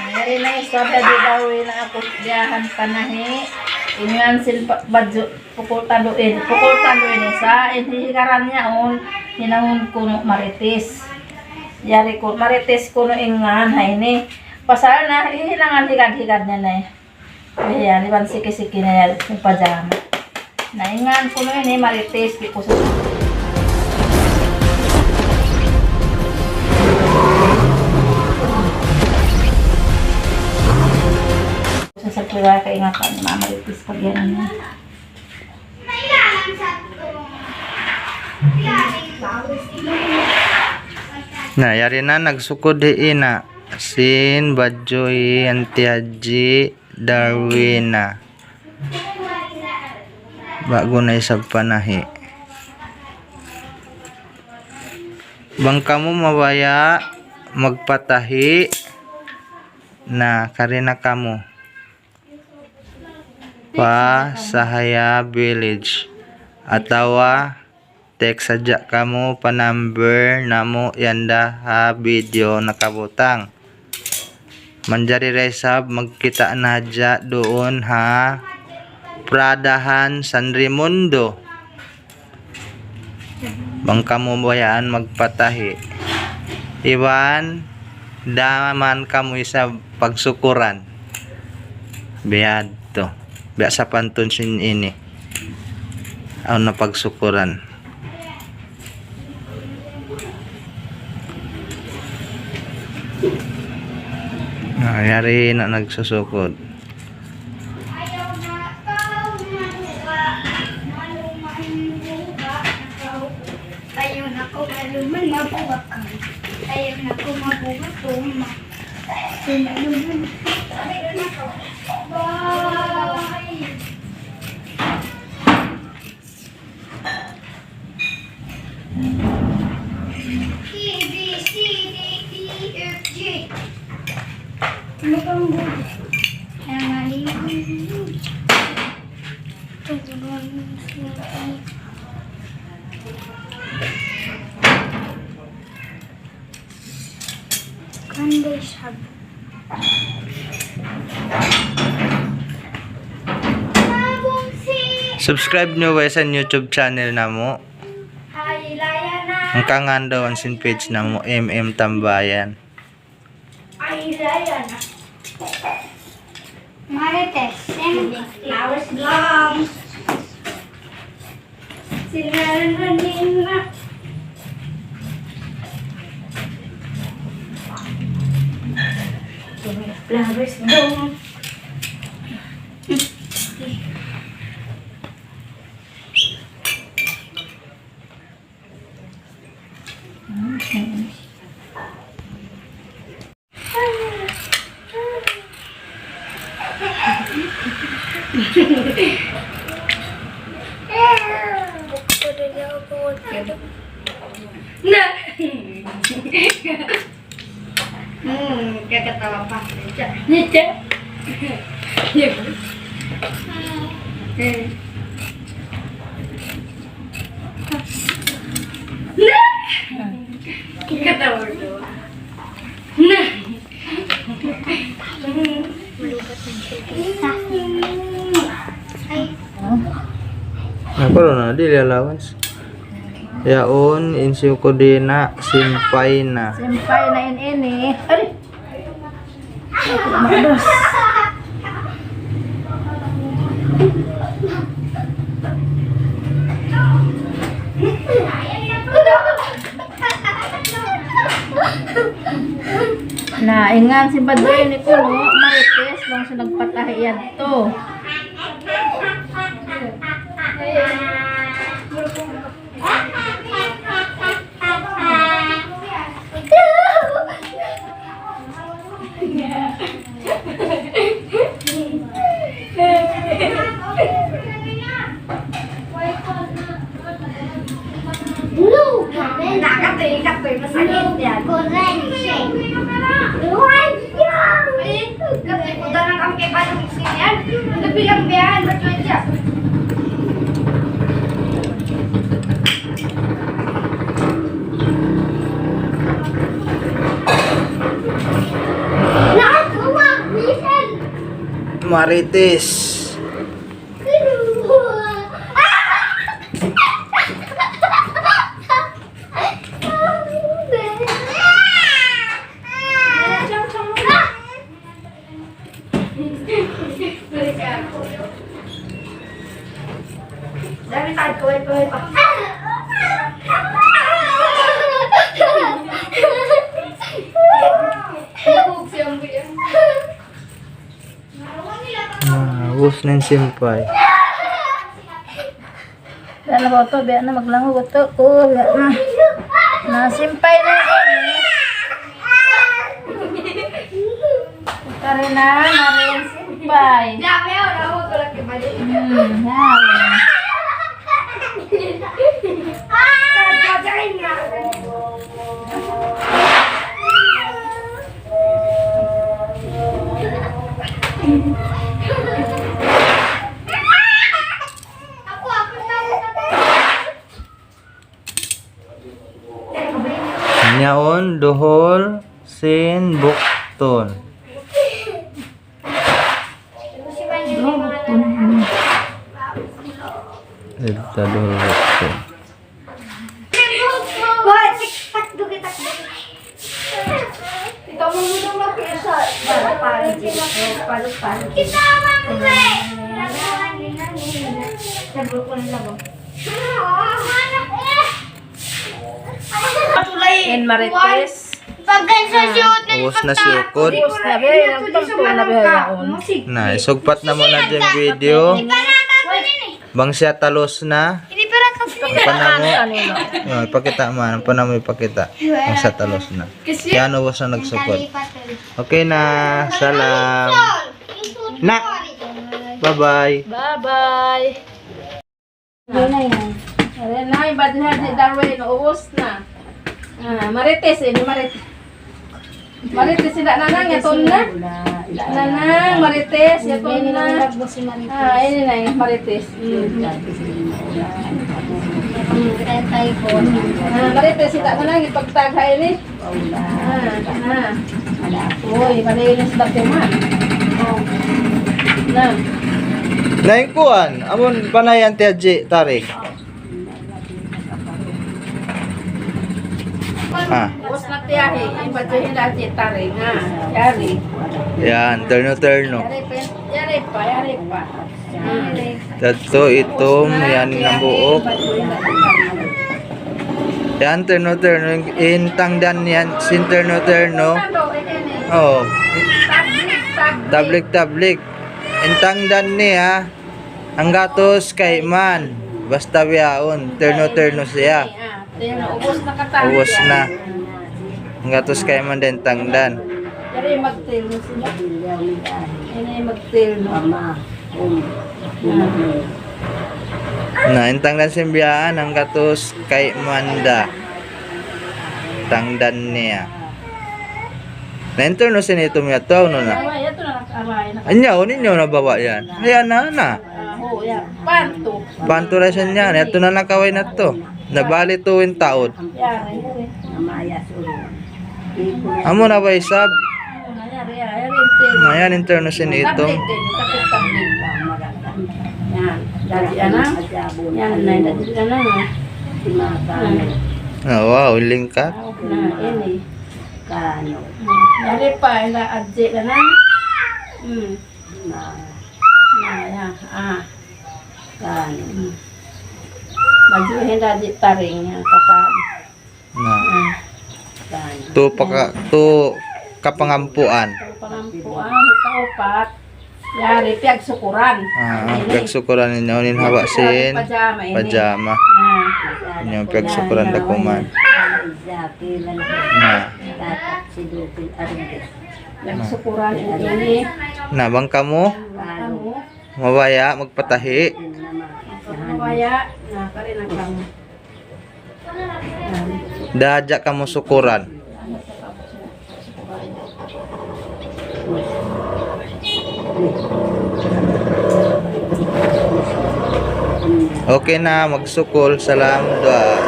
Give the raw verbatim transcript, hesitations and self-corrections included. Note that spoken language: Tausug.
Yari na isab, yari daw na aku diyahan panahi. Ingan sin pa-, badju, pukul tandu ini. Pukul tandu ini sa, in hihigaran niya un, hinangun kunu' marites. Yari ku, marites kunu' ingan, ha ini. Pasal na, hihinangan higad-higad niya na eh. Ayan, iban siki-siki na yan, in pajama. Na ingan kunu' ini, marites, di' ku sa-, sa-, sa-, kaingatan, ma-, marites pag yan, ano. Na, yari na, nagsukud hi ina'. Sin badju' hi Auntie Haji Darwina. Ba'gu na isab panahi. Bang kamu mabaya' magpatahi, na kari na kamu pa Sahaya Village atawa text sadja kamu pa number namu' yanda ha video nakabutang. Manjari da isab magkita' na hadja duun ha Pradahan San Raimundo. Bang kamu bayaan magpatahi. Iban, daman kamu isab pagsukuran. Biya' to. Biya' sapantun sin ini. Awn na pagsukuran. Ah, yari na nagsusukud. Ayaw na ko maluman, mabuwak ka. Ayaw na ko mabuwak, tuma. Maluman. Bye. E, B, C, D, E, F, G. Ano bang gulo? Kaya nga, ito, guluhan mo sila. Kanday sab. Subscribe niyu way sa YouTube channel namu'. Hangkan daw in sin page namu', M M Tambayan. Marites, siyempre. Lawas lang. Sinaran na nila. Flowers dong. Na! Hmm, kakatawa pa. Nica. Nica. Hmm. Na! Kakatawa ko. Na! Apa na, di' allowance. Yaun, in siyukud hi ina', simpay na. Simpay na in ini. Ari. Mados. Na, ingan sin badju' ini kunu', marites, bang siya nagpatahi yadtu. Marites. Na, ubus na in simpay. Biya' na ba utu', biya' na maglangug utu' ku, biya' na. Na, simpay na ini. Kari na, mari in simpay. Hmm, yan. Yaun, duhul sin bukton. Duhul bukton. Ita duhul bukton. In marites. Ubus na siyukud. Ubus na, be. Nagtampo na, be, yaun. Na, isugpat namu' na in video. Bang siya talus na. Ampa namu'. Ah, ipakita' man. Ampa namu' ipakita'. Bang siya talus na. Yan, ubus na nagsukud. Okay na. Salam. Na. Bye-bye. Bye-bye. Ano na yan? Ayan na, in bad ni Haji Darwin, ubus na. Ah, marites, ini marites. Marites, sila na lang, yatun na. Sila na lang, marites, yatun na. Ah, ini na, in marites. Mm. Ah, marites, sila na lang, ipagtagha ini. Ah, ah. Uy, malinis ba ito, ma? Oh. Na. Na in kuwan, amun panayan ti Haji Taring. Ah. Ubus na tiyahi, iba tiyahi na Haji Taring, ha. Yari. Yan, terno-terno. Yari pa, yari pa, yari pa. Yari. Yadtu itum, yan in hambuuk. Yan, terno-terno. In tangdan yan, sin terno-terno. Oh. Tablik-tablik. In tangdan niya, hanggatus kayman. Basta bihaun, terno-terno siya. Terno, ubus na katan. Ubus na. Hanggatus kayman da in tangdan. Yari magterno sila. Ini magterno. Na, in tangdan sin biya' yan, hanggatus kayman da. Tangdan niya. Na, in terno sin itum yadtu, unu na? Awa, yadtu na nakaaway na. Anya, unu, inyo na bawa yan? Ayan na, na. Ah, oo, yan. Pantu. Pantu ra siya niya. Yadtu na nakaway na to. Na bali tu in taud. Yan, yan. Amu na ba isab? Ayan, ayan, ayan, ayan. Na yan, in terno sin itum. Tablet, eh, tablet, tablet. Yan. Dadi anang. Yan, na, dadi anang, ah. Yan. Ah, wow, lingkat. Na, ini. Yari pa, ila adjek na na. Hmm. Na, yan, ah. Hmm. Maju hinda di taring, yan, kapa. Na. Ah. Tu paka-, tu kapangampuan. Tu pangampuan, ikaupat. Yari, piyagsukuran. Ah, ini. Piyagsukuran ninyo, nin hawa sin pajama ini. Pajama. Ah. Inyo piyagsukuran da kuman. Na. Piyagsukuran ini. Na, bang kamu? Kamu? Mabaya', magpatahi. Mabaya', na, kari na kamu. Da hadja kamu sukuran. Okay na, magsukul. Salam duwaa.